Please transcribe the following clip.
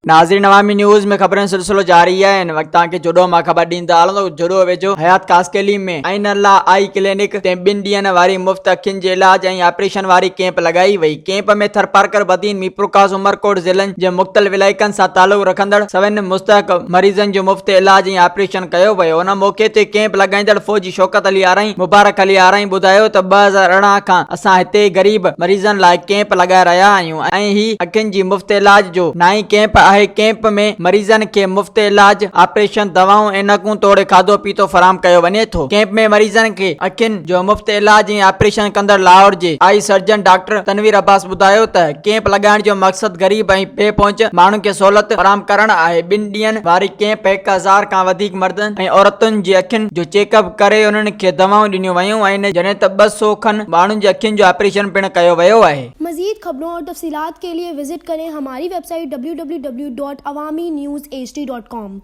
ناظرين عوامي نيوز ۾ خبرن جو سلسلو جاري آهي هن وقت توهان کي جوڏو مان خبر ڏيندا هلون ته جوڏو ويجهو حيات خاصخيلي ۾ عين الله آئي ڪلينڪ تي ٻن ڏينهن واري مفت اکين جي علاج ۽ آپريشن واري ڪيمپ لڳائي وئي ڪيمپ ۾ ٿرپارڪر بدين ميرپورخاص عمرڪوٽ ضلعن جي مختلف علائقن سان تعلق رکندڙ سوين مستحق مريضن جو مفت علاج ۽ آپريشن ڪيو ويو ان موقعي تي ڪيمپ لڳائيندڙ فوجي شوڪت علي آرائين مبارڪ علي آرائين ٻڌايو ته 2018 کان اسان هتي غريب مريضن لاء ڪيمپ لڳائي رهيا آهيون. ۽ هي اکين جي مفت علاج جو نائين ڪيمپ آهي ڪيمپ ۾ مريضن کي مفت علاج، آپريشن، دوائون، عينڪون توڙي کاڌو پيتو فراهم ڪيو وڃي ٿو ڪيمپ ۾ مريضن کي اکين جو مفت علاج ۽ آپريشن ڪندڙ لاهور جي eye surgeon doctor Tanveer Abbas ٻڌايو ته ڪيمپ لڳائڻ جو مقصد غريب ۽ بي پهچ ماڻهن کي سهولت فراهم ڪرڻ آهي ٻن ڏينهن واري ڪيمپ 1000 کان وڌيڪ مردن ۽ عورتن جي اکين جو چيڪ اپ ڪري انهن کي دوائون ڏنيون ويون آهن جڏهن ته 200 کن ماڻهن جي اکين جو آپريشن پڻ ڪيو ويو آهي. مزيد خبرون اور تفصيلات کے لئے وزٽ ڪرين ھماري website W W W dot Awami news H D dot com.